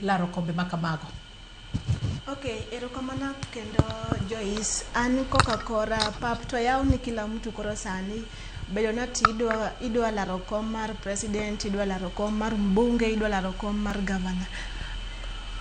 laro kombe ma kamago. Okay, erokamano kendo Joyce. An koka kora pap to yaw ni kila mtu koro sani bedo na ti idwa laro kom mar president, idwa laro kom mar mbunge, idwa laro kom mar governor.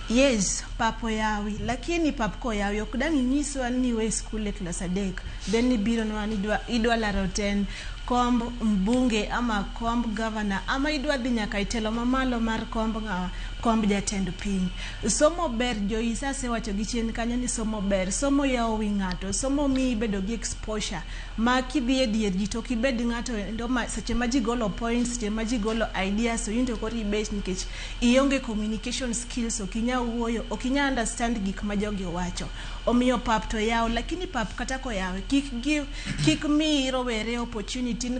Yes, pap oyawi, lakini pap koyawi ok dang' inyiswa ni iwe skul e klas 3 then ibironwa ni idwa laro ten komb mbunge ama komb governor ama idwa dhi nyaka e telo mamalo mar komb ng'awa, komb jatend piny. Somo ber, Joyce, asewacho gi chien kanyo ni somo ber, somo yawo wi ng'ato, somo miyi ibedo gi exposure ma kidhi e dier ji to ok ibed ng'ato endo ma seche ma ji golo points, seche ma ji golo ideas to in to koro ibet nikech ionge communication skills, ok inyal wuoyo, ok inyal understand gik ma jogi wacho. Omiyo pap to yaw, lakini pap kata koyawe kik mi rowere opportunity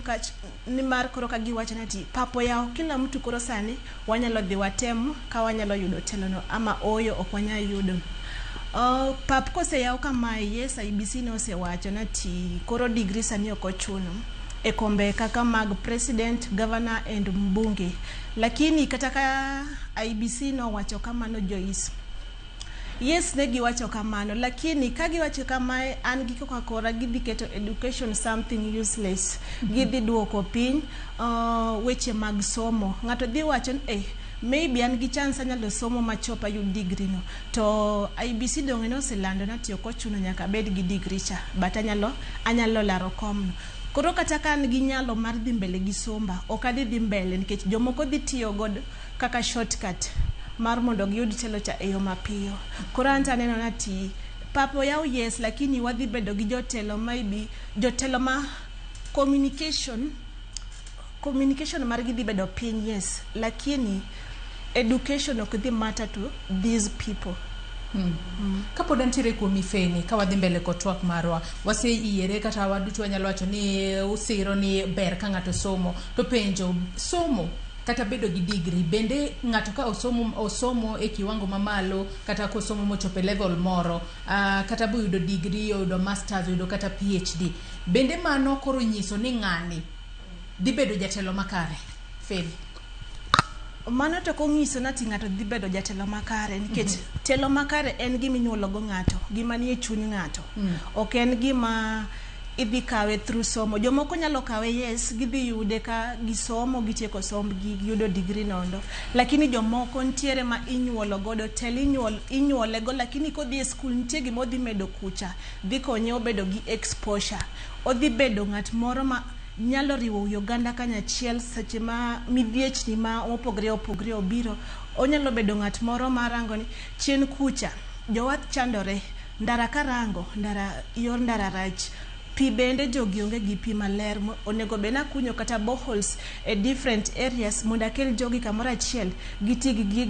nimar koro ka giwacho ni ati pap oyaw, kila mtu koro sani wanyalo dhi watem ka wanyalo yudo telono ama ooyo ok wanyal yudo. Pap koseyaw kamae, yes, IEBC nosewacho ni ati koro degree sani ok ochuno e kombe kaka mag president, governor and mbunge. Lakini kata ka IEBC nowacho kamano, Joyce, yes, ne giwacho kamano, lakini ka giwacho kamae, an gi koka kora gidhi keto education something useless. Gidhi duoko piny weche mag somo. Ng'ato dhi wacho ni maybe an gi chance anyalo somo machop ayud degree no, to IEBC dong' noselando ni ati ok ochuno nyaka abed gi degree cha, but anyalo laro komno. Koro kata ka an gi nyalo mar dhi mbele gi somba, ok adhi dhi mbele nikech jomoko dhi tiyo godo kaka shortcut mar mondo giyud telo cha e yo mapiyo. Koro an to aneno ni ati pap oyaw, yes, lakini wadhi bedo gi jotelo, maybe jotelo ma communication margi dhi bedo piny, yes, lakini education ok dhi matter to these people. Kapod antiere kuom ifeni, ka wadhi mbele kod twak marwa, waseyiere kata waduto wanyalo wacho ni usiro ni ber ka ng'ato somo. To penjo, somo kata bedo gi degree, bende ng'ato ka osomo e kiwango mamalo kata kosomo mochopo e level moro, kata boyudo degree, oyudo masters, oyudo kata PhD, bende mano koro nyiso ni ng'ani dhi bedo jatelo makare? Feni. Mano to ok ni ati ng'ato dhi bedo jatelo makare, nikech telo makare en gima inyuolo go ng'ato, gima nie chuny ng'ato. Ok en gima idhi kawe through somo. Jomoko nyalo kawe, yes, gidhi yude ka gisomo, gitieko sombgi, giyudo degree nondo. Lakini jomoko nitiere ma inyuolo godo telo, inyuole go, lakini kodhi e skul nitie gima odhi medo kucha, dhi konye obedo gi exposure. Odhi bedo ng'at moro ma nyalo riwo wi oganda kanyachiel seche ma midhiechni ma mopogre opogre obiro. Onyalo bedo ng'at moro ma rango ni chien kucha jowath chandore, ndara karango ndara, yor ndara rach, pi bende jogi onge gi pi maler, onego bed nakunyo kata boreholes e different areas mondo akel jogi kamoro achiel giti gi gigi.